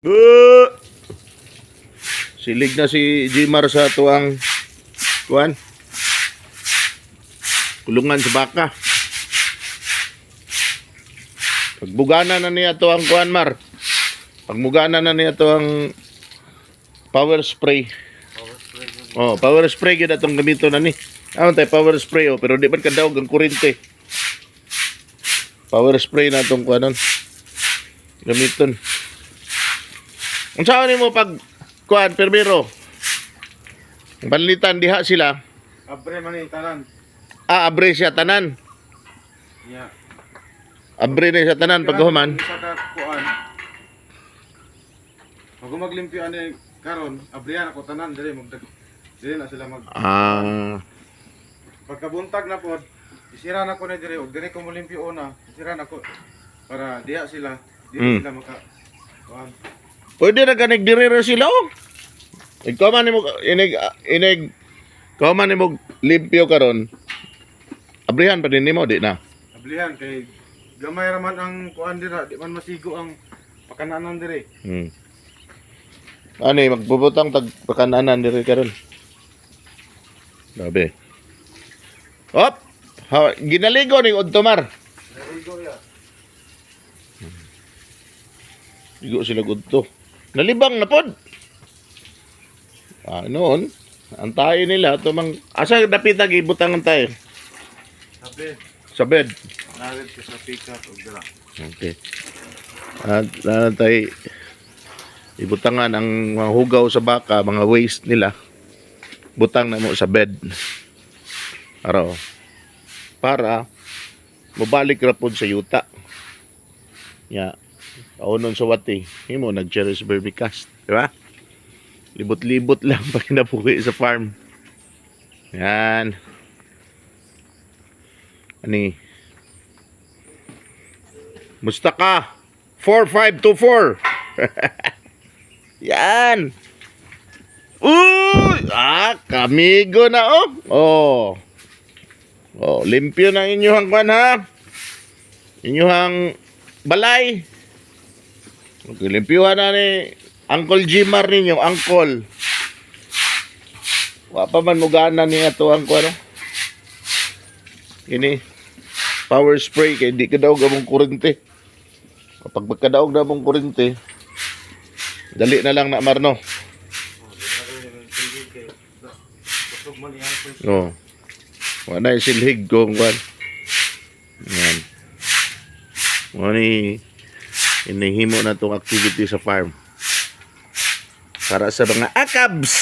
Boo! Silig na si Jimar sa tuang kuan. Kulungan sa baka. Pagbugana na niya to ang kuan, Mar. Pagbugana na niya to ang power spray. Oh, power spray gyud atong gamito na ni. Ano tay power spray, oh, pero di man kadaog ang kuryente. Power spray na atong kuanon. Gamiton. Unsa nimo pag kuan, permiro? Panlitan diha sila. Abre man ni tanan. Ah, abre siya tanan. Ya. Abre na siya tanan paghuman. Isa ka kuan. Pag maglimpyo ani karon, abrihan ako tanan diri magdag. Diri na sila mag pagkabuntag na pod. Isira na ko na diri og diri ko molimpyo una. Isira na ko para diha sila, diri sila maka kuan. Pwede ra ganig diri ra sila, oh. Ikaw man nimo inig inig ikaw man nimo limpyo karon. Abrihan pa din nimo di na. Ablihan kay gamay ra man ang kuan dira, di man masigo ang pakananan diri. Ani magbubutang tag pakananan diri karon. Grabe. Hop! Ha, ginaligo ni Udtomar. Naigo ya. Ligo sila gudto. Nalibang na pod. Ah, noon, ang tayo nila tumang asa dapita gibutang ang tayo Sabi, sa bed. narid ko sa pick up og dira. Okay. At tayo ibutangan ang mga hugaw sa baka, mga waste nila. Butang na mo sa bed. Araw. Para mabalik ra pod sa yuta. Ya. Kaunon sa wati, himo nag-cherish vermicast, di ba? Libot-libot lang pag kinabuhi sa farm. Yan. Ani? Musta ka? 4524. Yan. Uy! Ah, kamigo na, oh. Oh. Oh, limpyo na inyong kwan, ha. Inyong balay. Okay, limpyuhan na ni Uncle Jimar ninyo, Uncle. Wa pa man mugana niya to ang kwan, oh. Ini power spray kay di kadaog among kurente. Kapag magkadaog na among kurente, dali na lang na, Marno. Kusog man iyang Oh. Wala na silhig ko kwan. Yan. Mo ni inihimo na tong activity sa farm. Para sa mga akabs.